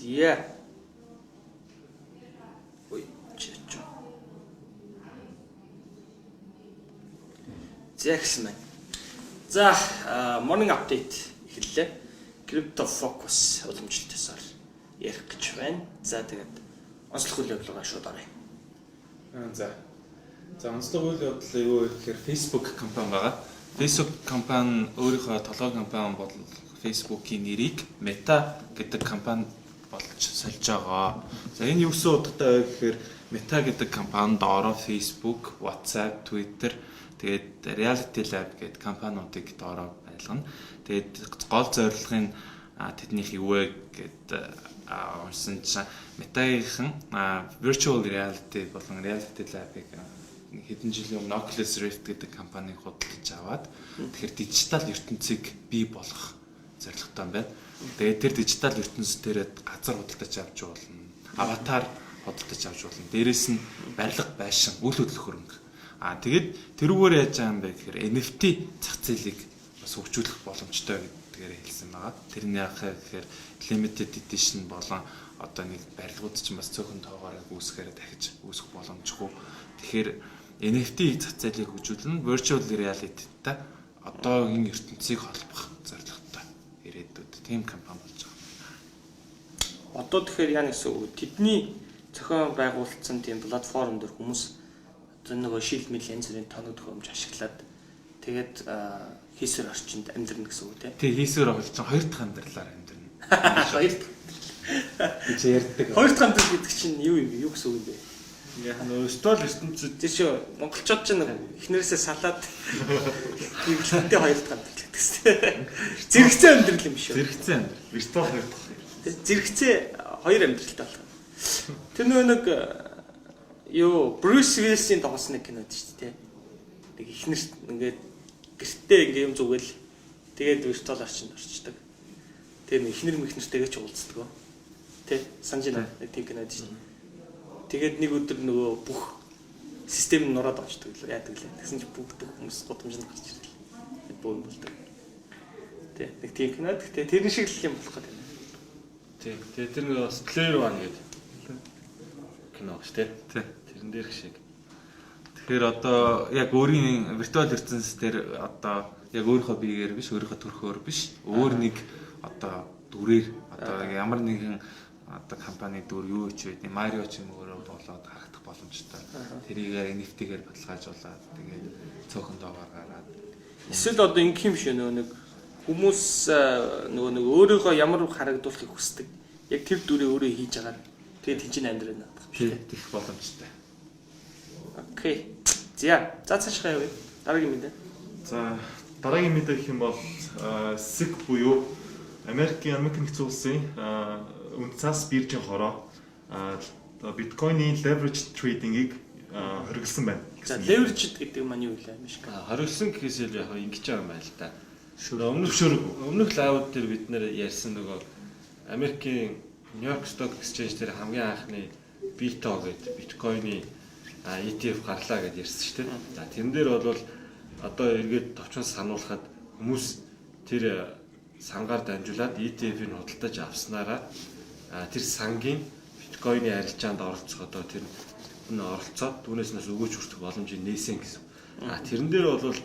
Зя. Ой, чи. За гэсэн байна. За, morning update эхэллээ. Crypto focus уламжлалтасаар ярих гэж байна. За, тэгээд онцлог үйл явдлаа шууд оръё. За. За, онцлог үйл явдал юу вэ гэхээр Facebook компани байгаа. Facebook компани өөрийнхөө толгой компани бол Facebook-ийн нэрийг Meta гэдэг компани болж сольж байгаа. За, энэ юу гэсэн утгатай вэ гэхээр Meta гэдэг компани доороо Facebook, WhatsApp, Twitter, тэгээд Reality Lab гэдэг компаниудыг доороо байлгана. Тэгээд гол зорилгын тэднийх юу вэ гэд уншсан чинь Meta-ийн virtual reality болон Reality Lab-ыг хэдэн жилийн өмнө Oculus Rift гэдэг компанийг худалдаж аваад, тэгэхээр дижитал ертөнцийг бий болгох зорилготой юм байна. Тэгээд тэр дижитал ертөнц дээр газар худалдаж авч болно. Аватар худалдаж авч болно. Дээрээс нь барилга, байшин, үл хөдлөх хөрөнгө. Аа, тэгээд тэрүүгээр яаж байгаа юм бэ гэхээр NFT зах зээлийг бас хөгжүүлэх боломжтой гэдгээр хэлсэн байгаа. Тэр нь яах вэ гэхээр limited edition болон одоо нэг барилгууд чинь бас цөөхөн тоогоор үүсгэхээр дахиж үүсэх боломжгүй. Тэгэхээр NFT зах зээлийг хөгжүүлнэ, virtual reality-тай одоогийн ертөнцийг холбох зорилготой ирээдүйд тийм компани болж байгаа. Одоо тэгэхээр яа гэсэн үг? Тэдний зохион байгуулсан тийм платформ дээр хүмүүс одоо нөгөө шил мэл янз бүрийн тоног төхөөрөмж ашиглаад, тэгээд хийсвэр орчинд амьдрна гэсэн үг, тийм. Тэг, хийсвэр орчин хоёр дахь амьдралаар амьдрна. Хоёр дахь гэж ярьдаг. Хоёр дахь амьдрал гэдэг чинь юу юм бэ? Юу гэсэн үг юм бэ? Яг нөө виртуал ертөнцид. Тэр шүү, монголчууд ч нэг эхнэрээсээ салаад гэрлэлттэй хоёр дахь амьдрал гэдэг чинь. Зэрэгцээ амьдрал юм шүү. Зэрэгцээ амьдрал. Виртуал хоёр дахь. Зэрэгцээ хоёр амьдралтай болох. Тэр нөгөө нэг юу, Брюс Уиллисийн тоглосон нэг кинод шүү дээ. Нэг эхнэр ингээд гэртээ ингээд юм зүгэл, тэгээд виртуал орчинд орчдөг. Тэгээд эхнэр мэхнэртэйгээ ч уулздаг. Тэ, санаж байна, нэг тийм кинод шүү дээ. Тэгээд нэг өдөр нөгөө бүх систем нь нураад очдөг лээ. Яадаг лээ. Тэгсэн чинь бүгд хүмүүс гудамжинд гарч ирэл. Бөө юм болдог. Тэ, нэг тийм кинод. Гэтэ тэрэн шиг л юм болох гэдэг. Тий. Тэгээ тэр нэг бас Player One гэдэг кино шүү дээ. Тий. Тэрэн дээрх шиг. Тэгэхээр одоо яг өөрийн виртуал ертөнц дээр одоо яг өөрийнхөө биегээр биш, өөрийнхөө төрхөөр биш, өөр нэг одоо дүрээр, одоо ямар нэгэн одоо компани дүр юу ч байд, Марио ч юм өөрөө болоод харагдах боломжтой. Тэрийг NFT-гээр баталгаажуулаад, тэгээд цөөхөн доогоор гараад. Эсвэл одоо ингэх юм шиг, нөгөө нэг хүмүүс нөгөө нэг өөрийгөө ямар харагдуулахыг хүсдэг. Яг тэр дүрээ өөрөө хийж агаад, тэгээд тийч амьдрах юм. Тийх боломжтой. Okay. За, за, цаашгаа явъя. Дараагийн мэдээ. За, дараагийн мэдээ гэх юм бол SEC буюу Америкийн нэгдсэн улсын үнэт цаас биржийн хороо биткойны leverage trading-ийг хориглосон байна. За, leverage гэдэг маань юу вэ, Мишка? Хориглосон гэхээс илүү яг ингэж байгаа юм байна л да. Өмнөх live дээр бид нэр ярьсан нөгөө Америкийн New York Stock Exchange дээр хамгийн анхны BITO гэдэг биткойны ETF гарлаа гэдээ ярьсан шүү дээ. За, тэрэн дээр бол одоо эргээд товчхон сануулхад хүмүүс тэр сангаар дамжуулаад ETF-ийг худалдаж авснараа тэр сангийн биткойны арилжаанд оролцох, одоо тэр нь оролцоод түүнээс нас өгөөж хүртэх боломжийг нээсэн гэсэн. А тэрэн дээр бол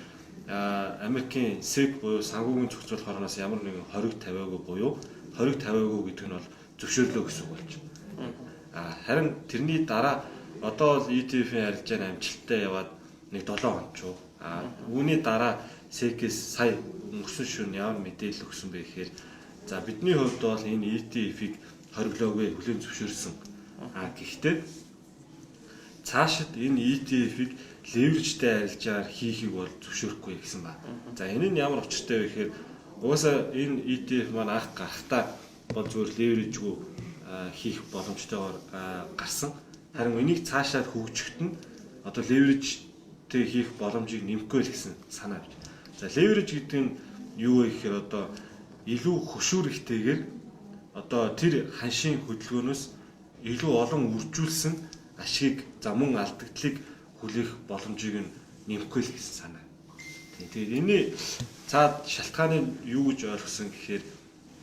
Америкийн SEC буюу санхүүгийн зохицуулах хорооноос ямар нэгэн хориг тавиагүй буюу хориг тавиагүй гэдэг нь бол зөвшөөрлөө гэсэн үг болж байна. А харин тэрний дараа одоо бол ETF-ийн арилжаа нь амжилттай яваад нэг 7 хоног ч. А үүний дараа SEC-ээс сая өнгөрсөн шөнө ямар мэдээлэл өгсөн бэ гэхээр, за, бидний хувьд бол энэ ETF-ийг хориглоогүй, хүлээн зөвшөөрсөн. А гэхдээ цаашид энэ ETF-ийг leverage тэй арилжаар хийхийг бол зөвшөөрөхгүй гэсэн ба. За, энэ нь ямар учиртай вэ гэхээр угаасаа энэ ETF маань анх гарахдаа бол зүгээр leverage гүй хийх боломжтойгоор гарсан. Харин энийг цаашаа хөгжихэд нь одоо leverage тэй хийх боломжийг нэмэхгүй л гэсэн санаа авч. За, leverage гэдэг нь юу вэ гэхээр одоо илүү хөшүүрэгтэйгээр одоо тэр ханшийн хөдөлгөөнөөс илүү олон үржүүлсэн ашигыг, за, мөн алдагдлыг хүлээх боломжийг нь нэмэхгүй л гэсэн санаа. Тэгээд энэний цаад шалтгааныг юу гэж ойлгосон гэхээр,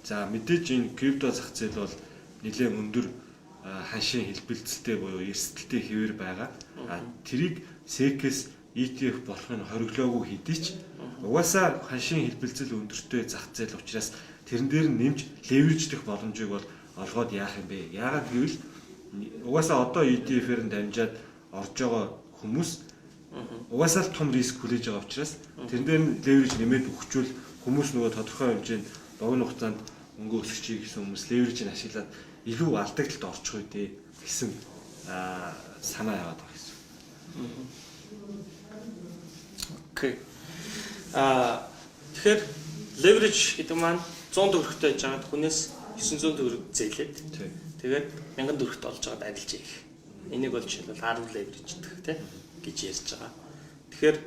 за, мэдээж энэ крипто зах зээл бол нэлээд өндөр ханшийн хэлбэлзэлтэй буюу эрсдэлтэй хэвээр байгаа. А тэрийг SEC-с ETF болох нь хориглоогүй хэдий ч угаасаа ханшийн хэлбэлзэл өндөртэй зах зээл учраас тэрэн дээр нь нэмж leverage дэх боломжийг бол олгоод яах юм бэ? Яагаад гэвэл угаасаа одоо ETF-ээр нь дамжаад орж байгаа хүмүүс угаасаа л том риск хүлээж байгаа учраас тэрэн дээр нь leverage нэмээд өгчвөл хүмүүс нөгөө тодорхой хэмжээнд богино хугацаанд мөнгө өсгөчий гэсэн хүмүүс leverage-ийг ашиглаад илүү алдагдлалд орчих үү дээ гэсэн санаа яваад байгаа гэсэн. Okay. Тэгэхээр leverage гэдэг маань 100 төгрөгтэй байж байгаад хүнээс 900 төгрөг зээлээд тэгээд 1000 төгрөгт олж байгаад арилж хийх. Энийг бол жишээлбэл 10 leverage гэдэг тийм гэж ярьж байгаа. Тэгэхээр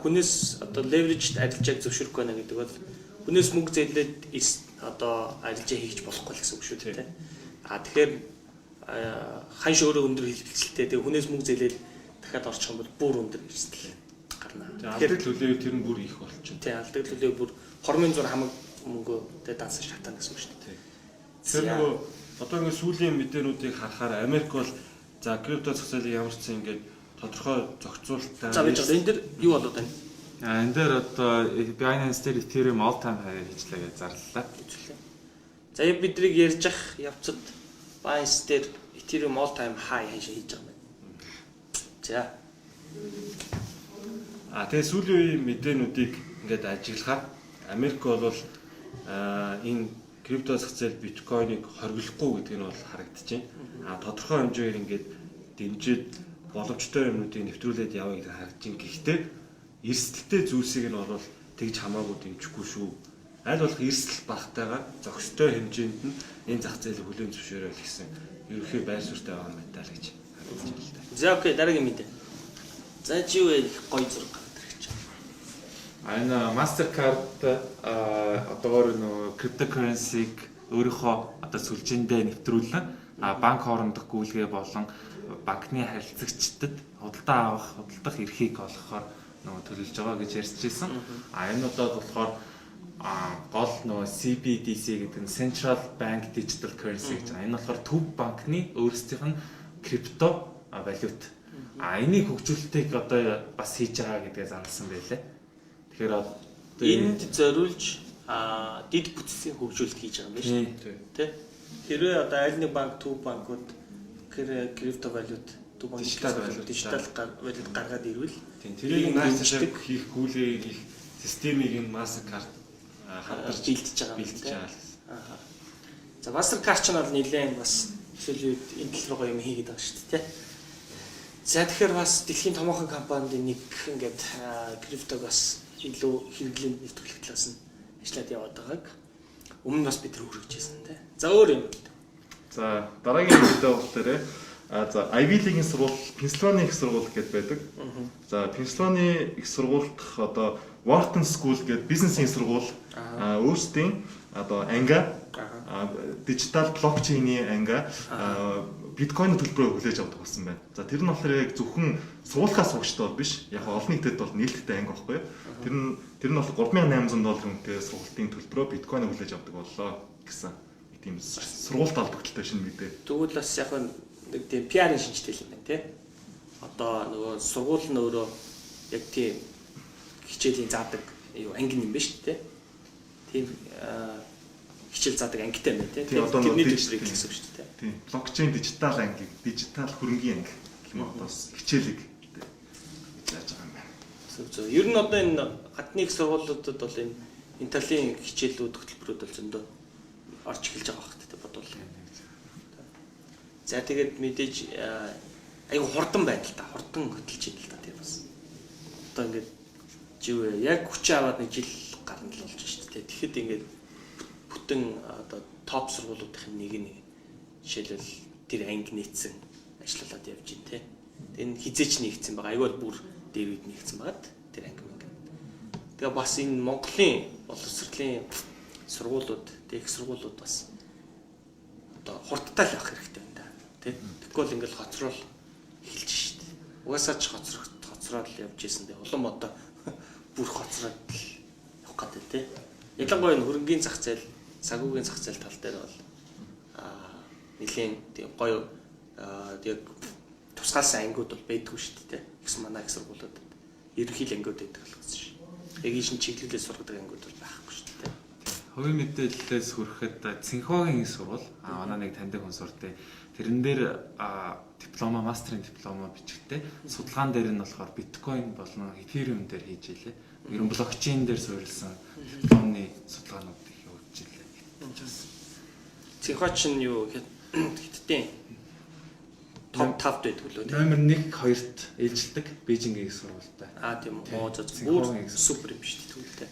хүнээс одоо leverage арилжааг зөвшөөрөхгүй байна гэдэг бол хүнээс мөнгө зээлээд одоо арилжаа хийж болохгүй л гэсэн үг шүү дээ. Тэгэхээр ханш өөрөө өндөр хэлбэлзэлтэй. Тэгээ хүнээс мөнгө зээлээд дахиад орчих юм бол бүр өндөр эрсдэл гарна. Тэгэхээр алдагдал хүлээв тэр нь бүр их болчихно. Тийм, алдагдал хүлээв бүр хормын зур хамаг мөнгөө тэгээ дансаж шатаана гэсэн үг шүү дээ. Тэр нөгөө одоо ингээд сүүлийн мэдээнүүдийг харахаар Америк бол за крипто зах зээлийг ямар ч зэн ингээд тодорхой зохицуулалттай. За байж байгаа. Энэ дэр юу болоод байна? Энэ дээр одоо Binance дээр Ethereum all time high хийжлээ гэж зарлалаа. За бидний ярьж ах явцад Binance дээр Ethereum all time high хийж байгаа юм байна. За. Тэгээ сүүлийн үеийн мэдээнүүдийг ингээд ажиглахаар Америк бол энэ крипто зах зээл биткойныг хориглохгүй гэдэг нь бол харагдаж байна. Тодорхой хэмжээгээр ингээд дэмжиж боломжтой юмнуудыг нэвтрүүлээд яваа гэдэг харагдаж байна. Гэхдээ эрсдэлтэй зүйлсийг нь бол тэгж хамаагүй дэмжихгүй шүү. Аль болох эрсдэл багтайгаар зохистой хэмжээнд нь энэ зах зээлийг хүлээн зөвшөөрөөл гэсэн ерөнхий байр суурьтай байгаа юм байна даа л гэж харагдаж байна л да. За okay, дараагийн мэдээ. За чи юу вэ? Гоё зураг гараад ирэх гэж. Энэ Mastercard одоогоор нөгөө cryptocurrency-г өөрийнхөө одоо сүлжээндээ нэвтрүүлэн банк хоорондох гүйлгээ болон банкны харилцагчдад худалдаа авах, худалдах эрхийг олгохоор нөгөө төлөвлөж байгаа гэж ярьж ирсэн. Энэ удаад болохоор гол нөгөө CBDC гэдэг нь Central Bank Digital Currency гэж байгаа. Энэ болохоор төв банкны өөрсдийнх нь крипто валют. Энийг хөгжүүлэлтийг одоо бас хийж байгаа гэдгээ зарласан байлээ. Тэгэхээр одоо энд зориулж дэд бүтцийн хөгжүүлэлт хийж байгаа юм байна шүү дээ. Тэ? Хэрвээ одоо аль нэг банк, төв банкуд крипто валют, төв банк дижитал валют гаргаад ирвэл тэрийг нааш хийх гүйлгээ хийх системийг нь Mastercard хамтарч бэлдэж байгаа юм байна. За Mastercard ч нь бол нэлээд бас сүүлийн үед энэ тал руугаа юм хийгээд байгаа шүү дээ. За тэгэхээр бас дэлхийн томоохон компанид нэг ингээд криптог бас илүү хэрэглээнд нэвтрүүлэх талаас нь ажиллаад яваад байгааг өмнө бас бид нар хүргэж байсан тий. За өөр юм. За дараагийн мэдээ болохоор за Ivy League-ийн сургууль, Пенсильваны их сургууль гэдээ байдаг. За Пенсильваны их сургуульд одоо Wharton School гэдэг бизнесийн сургууль өөрсдийн одоо анги дижитал блокчейний анги биткойн төлбөрөөр хүлээж авдаг болсон байна. За тэр нь болохоор яг зөвхөн сургуулихаас сурагчтай бол биш. Яг олон нийтэд бол нээлттэй анги байхгүй юу? Тэр нь бол 3800 доллар үнэтэй сургуулийн төлбөрөөр биткойн хүлээж авдаг боллоо гэсэн тийм сургуультай холбогдлолтой шинэ мэдээ. Тэгвэл бас яг нэг тийм PR-ын шинжтэй юм байна тий. Одоо нөгөө сургууль нь өөрөө яг тийм хичээлийн заадаг юу анги юм байна шүү дээ. Тийм хичээл заадаг ангитай юм байна тий. Тэрний төлбөрийг гэсэн үг шүү дээ. Тийм. Блокчейн дижитал анги, дижитал хөрөнгийн анги гэх юм одоо хичээлийг зааж байгаа юм байна. Зөв зөв. Ер нь одоо энэ гадны их сургуулиудад бол энэ талын хичээлүүд хөтөлбөрүүд бол зөндөө орж эхэлж байгаа байх гэдэг бодвол. За тэгээд мэдээж айгу хурдан байна л та. Хурдан хөдөлж байна л та тийм бас. Одоо ингээд живээ яг хүчээ аваад нэг жил гарна л болж шүү дээ. Тэгэхэд ингээд бүтэн одоо топ сургуулиудын нэг нэг жишээлбэл тэр анги нийцсэн ажиллаулаад явж байна те. Энэ хизээч нэгдсэн байгаа. Айгу бол бүр дээр үед нэгдсэн байгаад тэр анги мэнг. Тэгээ бас энэ Монголын боловсролын сургуулиуд, их сургуулиуд бас одоо хурдтай л явах хэрэгтэй байна да. Тэ. Тэгэхгүй бол ингээл хоцрол эхэлж шít. Угаасаа ч хоцроод л явж исэн. Тэгээ улам одоо бүр хоцроод л явах гэдэг тэ. Ялангуяа энэ хөрөнгийн зах зээл, санхүүгийн зах зээл тал дээр бол Нэлээн тийм гоё яг тусгаалсан ангиуд бол байдгүй шүү дээ. Ихсэн манай их сургуулиудад ерөнхий л ангиуд байдаг болгосон шин. Яг ийшин чиглэлээр сургадаг ангиуд бол байхгүй шүү дээ. Хувийн мэдээллээс хүрэхэд Цинхогийн сургууль манай нэг таньдаг хүн сурдээ. Тэрэн дээр диплома, мастрын диплома бичгтээ. Судалгаан дээр нь болохоор биткойн болон эфириум дээр хийж илээ. Ер нь блокчейн дээр суурилсан дипломны судалгаанууд их явуулж илээ. Цинхо чинь юу хятадын топ 5-д байдаг лөө. Номер 1 2-т ээлжилдэг Бээжингийн их сургуультай. Аа тийм үү. Оо зөө бүр супер юм шүү дээ тэгвэл тэ.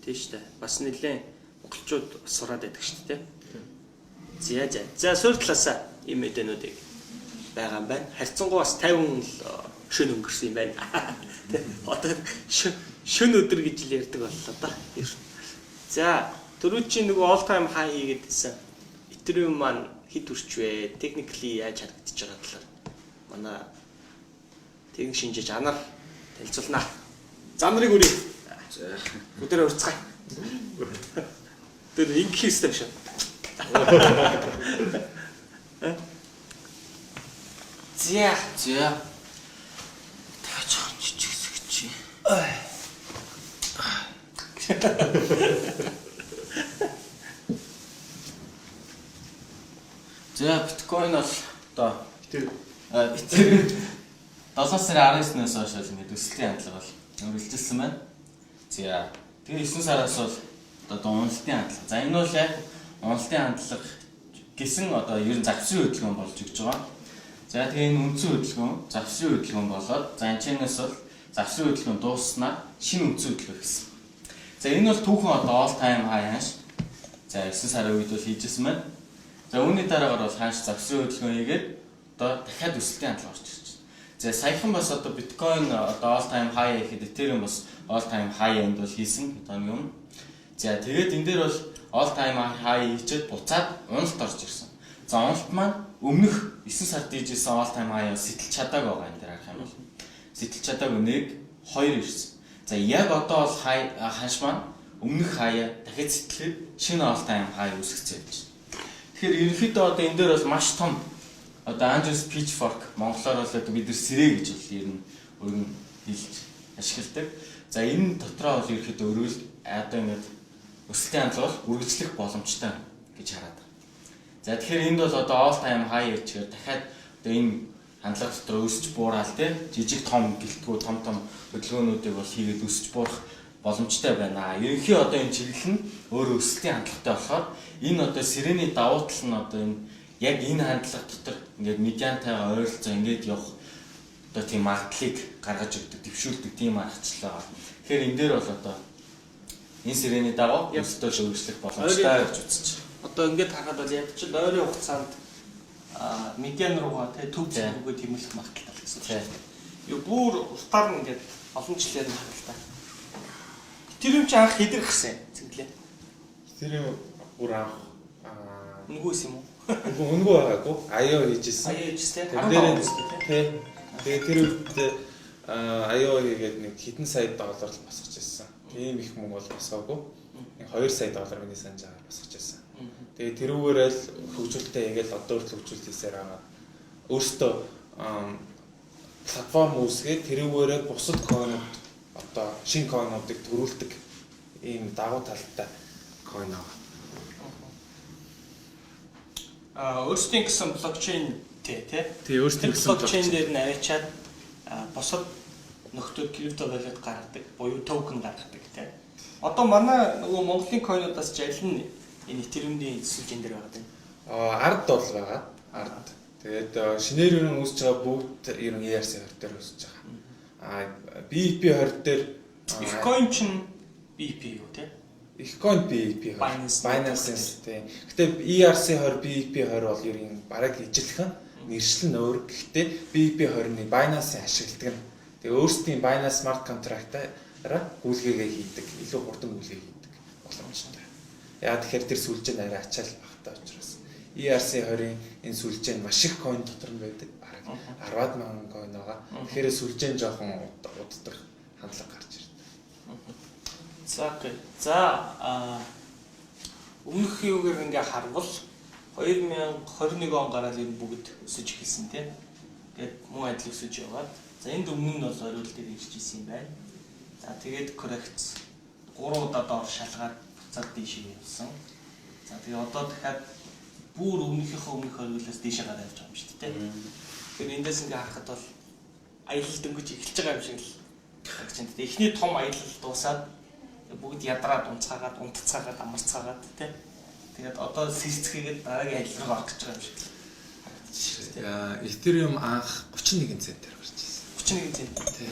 Тийм шүү дээ. Бас нэлээд монголчууд бас сураад байдаг шүү дээ. За за. За суурь талаасаа ийм мэдээнүүдийг байгаа юм байна. Харьцангуй бас 50 л шөнө өнгөрсөн юм байна. Тэ. Одоо шөнө өдөр гэж л ярьдаг боллоо да. За түрүү чинь нөгөө all time high хийгээд байсан. Ethereum маань хэд хүрч вэ? Technically яаж харагдаж байгаа талаар манай техник шинжээч анаар танилцуулнаа. За нарыг үрээ. За. Бүгдээрээ урьцгаая. Тэр ингэх ёстой биш үү? За. За. Та жоохон жижиг хэсэг чи. За биткойн бол одоо Тэр Ethereum 7 сарын 19-нээс хойш бол ингээд өсөлтийн хандлага бол үргэлжилсэн байна. За тэгээ 9 сараас бол одоо уналтын хандлага. За энэ бол яг уналтын хандлага гэсэн одоо ер нь завсрын хөдөлгөөн болж өгч байгаа. За тэгээ энэ үндсэн хөдөлгөөн, завсрын хөдөлгөөн болоод за энэ чэнэс бол завсрын хөдөлгөөн дууссанаа шинэ үндсэн хөдөлгөөн гэсэн. За энэ бол түүхэн одоо all time high ханш. За 9 сарын үед бол хийжсэн байна. За үүний дараагаар бол ханш завсрын хөдөлгөөн хийгээд одоо дахиад өсөлтийн хандлага орж ирж байна. За саяхан бас одоо биткойн одоо all time high гэхэд Ethereum бас all time high энд бол хийсэн хэд хоногийн өмнө. За тэгээд энэ дээр бол all time high хийчихэд буцаад уналт орж ирсэн. За уналт маань өмнөх 9 сард хийжсэн all time high сэтэлж чадаагүй байгаа энэ дээр харах юм бол. Сэтэлж чадаагүй 1 2 ирсэн. За яг одоо бол high ханш маань өмнөх high дахиад сэтлэхэд шинэ all time high үүсгэсэн явж байна. Тэгэхээр ерөнхийдөө одоо энэ дээр бол маш том одоо Andrews Pitchfork, монголоор бол одоо бид нар сэрээ гэж бол ер нь өргөн хэлж ашигладаг. За энэ дотроо бол ерөнхийдөө өргөл одоо ингээд өсөлтийн хандлага бол үргэлжлэх боломжтой гэж хараад байгаа. За тэгэхээр энд бол одоо all time high гэхээр дахиад одоо энэ хандлага дотор өсөж буураад те жижиг том гэлтгүү том том хөдөлгөөнүүдийг бол хийгээд өсөж буурах боломжтой байна. Ерөнхий одоо энэ чиглэл нь өөрөө өсөлтийн хандлагатай болохоор энэ одоо сэрээний давуу тал нь одоо энэ яг энэ хандлага дотор ингээд медиантайгаа ойролцоо ингээд явах одоо тийм магадлалыг гаргаж өгдөг, дэвшүүлдэг тийм аргачлал байгаа. Тэгэхээр энэ дээр бол одоо энэ сэрээний дагуу өсөлтөө өөрчлөх боломжтой гэж үзэж байна. Одоо ингээд харахад бол яг ч л ойрын хугацаанд медиан руугаа те төв зэг рүүгээ тэмүүлэх магадлалтай л гэсэн үг шүү дээ. Юу бүр уртаар нь ингээд олон жилээр нь харалта. Тэр юм чи анх хэдэрхсэн цэнгэлээ. Тэр юм бүр анх Үнгүйс юм уу? Үгүй, үнэгүй байгаагүй. IEO хийжсэн. IEO хийжсэн. Тэр дээр тий. Тэгээ тэр үед IEO хийгээд нэг хэдэн сая доллар л босгож ирсэн. Тийм их мөнгө бол босгоогүй. Нэг 2 сая доллар миний санаж байгаагаар босгож ирсэн. Тэгээ тэрүүгээрээ л хөгжүүлэлтээ хийгээл одоо хүртэл хөгжүүлэлт хийсээр байгаа. Өөртөө платформ үүсгээд тэрүүгээрээ бусад coin ууд, одоо шинэ coin уудыг төрүүлдэг ийм дагуу талтай coin аа. Өөрсдийн гэсэн блокчейн тий тий. Тий, өөрсдийн гэсэн блокчейн дээр нь аваачаад бусад нөхдүүд крипто валют гаргадаг, буюу токен гаргадаг тий. Одоо манай нөгөө Монголын coin уудаас ч аль нь энэ Ethereum-ийн сүлжээн дээр байгаа юм? Ард бол байгаа. Ард. Тэгээд шинээр ер нь үүсэж байгаа бүгд ер нь ERC 20 дээр үүсэж байгаа. BEP 20 дээр. Их coin чинь BEP юу тий? Их coin BEP 20. Binance. Binance-ийн тий. Гэтэ ERC 20, BEP 20 бол ер нь бараг ижилхэн, нэршил нь өөр. Гэхдээ BEP 20-ны Binance-ийн ашигладаг нь. Тэгээ өөрсдийн Binance Smart Contract-аараа гүйлгээгээ хийдэг, илүү хурдан гүйлгээ хийдэг боломжтой. Яа тэгэхээр тэр сүлжээ нь арай ачаал багтай учраас ERC 20-ын энэ сүлжээ нь маш их coin дотор нь байдаг. Бараг 10-аад мянган coin байгаа. Тэгэхээр сүлжээ нь жоохон уддаг хандлага гарч ирдэг. За okay. За өмнөх юугаар ингээ харвал 2021 он гараад ер нь бүгд өсөж эхэлсэн тий. Ингээд мөн адил өсөж яваад. За энд өмнө нь бол оргил дээр ирж исэн юм байна. За тэгээд коррекц 3 удаа доор шалгаад буцаад дээшээ явсан. За тэгээ одоо дахиад бүр өмнөхийнхөө өмнөх оргилоос дээшээ гараад явж байгаа юм шүү дээ тий. Тэгэхээр эндээс ингээ харахад бол аялал дөнгөж эхэлж байгаа юм шиг л харагдаж байна. Тэгээ эхний том аялал дуусаад бүгд ядраад унцгаагаад унтцгаагаад амарцгаагаад тий. Тэгээд одоо сэрцгээгээд дараагийн аялал руу орох гэж байгаа юм шиг л харагдаж шүү дээ. Ethereum анх 31 центээр гарч ирсэн. 31 цент. Тий.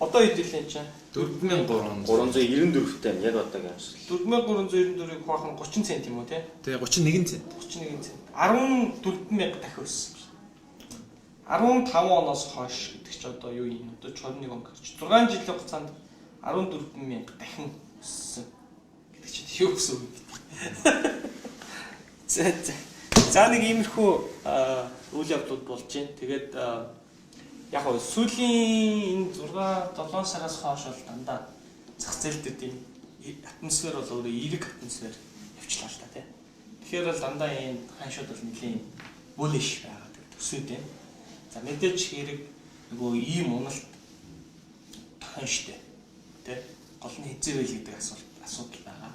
Одоо хэд илээ чинь? 4300. 394-тэй яг одоогийн онцлог. 4394-ийг хуваах нь 30 цент юм уу тий? Тий, 31 цент. 31 цент. 14 мянга дахин өссөн. 15 оноос хойш гэдэг чи одоо юу юм? Одоо 21 он гэж. 6 жилийн хугацаанд 14 мянга дахин өссөн гэдэг чинь юу гэсэн үг юм бэ? За за. За нэг иймэрхүү үйл явдлууд болж байна. Тэгээд яг гоо сүүлийн энэ 6 7 сараас хойш бол дандаа зах зээл дээр тийм атмосфер бол өөрөө эерэг атмосфер явчлаа л та тий. Тэгэхээр бол дандаа ийм ханшууд бол нэлийн bullish байгаа гэдэг төсөөд байна. За мэдээж хэрэг нөгөө ийм уналт тохион штэ. Тэ? Гол нь хизээ байл гэдэг асуулт асуудал байгаа.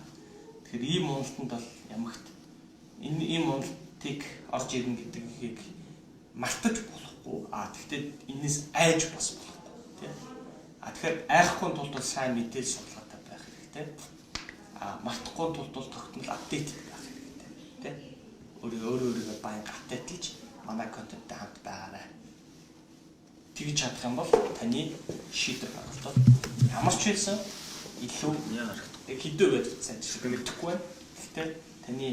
Тэгэхээр ийм уналтанд бол ямагт энэ ийм уналтыг орж ирнэ гэдгийг мартаж болохгүй. А тэгвэл энэс айж бас болохгүй тий. А тэгэхээр айхгүй тулд бол сайн мэдээлэл судалгаатай байх хэрэгтэй. А мартахгүй тулд бол тогтмол update байх хэрэгтэй тий. Өөрөө өөрийгөө байнга update лж манай контенттай хамт байгаарай. Тэгж чадах юм бол таны шийдвэр гаргалтад ямар ч байсан илүү хэдөө байж сайн шиг мэдэхгүй байна. Гэхдээ таны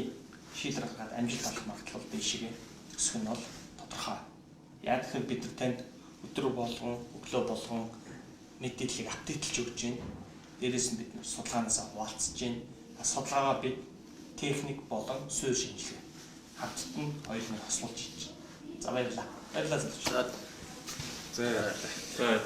шийдвэр гаргаад амжилт олох магадлал дээшээ өсөх нь бол тодорхой. Яг тэгэхээр бид нар танд өдөр болгон, өглөө болгон мэдээллийг update лж өгч байна. Дээрээс нь бид нар судалгаанаас хуваалцаж байна. Судалгаагаа бид техник болон суурь шинжилгээ хамтд нь хоёулыг хослуулж хийж байна. За баярлалаа. Баярлалаа залуучууд. За. За.